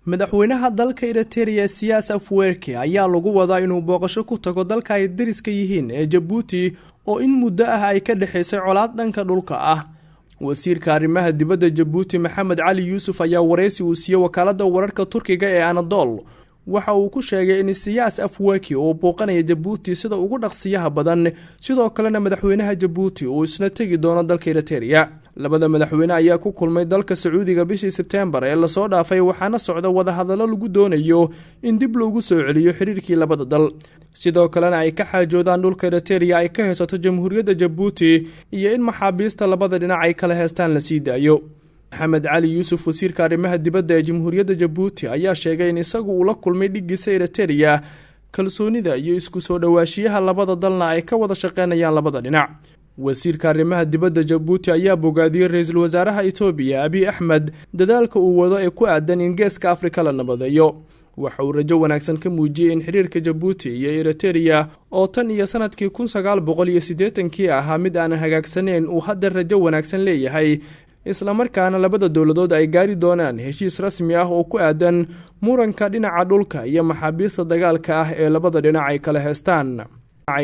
Madaxweynaha dalka Eritereya Siyaas Afwerki ayaa lagu wadaa inuu booqasho ku tago dalka ay dariska yihiin ee Jabuuti, oo in muddo ah ay ka dhexaysay colaad dhanka dhulka ah. Wasiirka arrimaha dibadda Jabuuti, Maxamed Cali Yuusuf, ayaa wareysi uu siiyey wakaaladda wararka Turkiga ee Anadol waxa uu ku sheegay in Siyaas Afwerki uu booqanaya Jabuuti sida ugu dhaqsiyaha badan, sidoo kalena madaxweynaha Jabuuti uu isna tegi doono dalka Eritereya. Labada madaxweyne ayaa ku kulmay dalka Sacuudiga bishii Sebteembar ee lasoo dhaafay, waxaana socda wadahadallo lagu doonayo in dib loogu soo celiyo xiriirkii labada dal, sidoo kalena ay ka xaajoodaan dhulka Eritereya ay ka haysato Jamhuuriyadda Jabuuti iyo in maxaabiista labada dhinac ay kala heestaan la sii daayo. Maxamed Cali Yuusuf, wasiirka arrimaha dibadda ee Jamhuuriyadda Jabuuti, ayaa sheegay in isagu uu la kulmay dhiggiisa Eritereya, kalsoonida iyo isku soo dhowaashiyaha labada dalna ay ka wada shaqeynayaan labada dhinac. Wasiirka arrimaha dibadda Jabuuti ayaa bogaadiyey ra-iisul wasaaraha Itoobiya, Abiy Axmed, dadaalka uu wado ee ku aadan in Geeska Afrika la nabadeeyo. Waxa uu rajo wanaagsan ka muujiyey in xiriirka Jabuuti iyo Eritereya, oo tan iyo sanadkii 1980-kii ahaa mid aanan hagaagsaneyn, uu hadda rajo wanaagsan leeyahay, islamarkaana labada dowladood ay gaari doonaan heshiis rasmi ah oo ku aadan muranka dhinaca dhulka iyo maxaabiista dagaalka ah ee labada dhinac ay kala heestaan.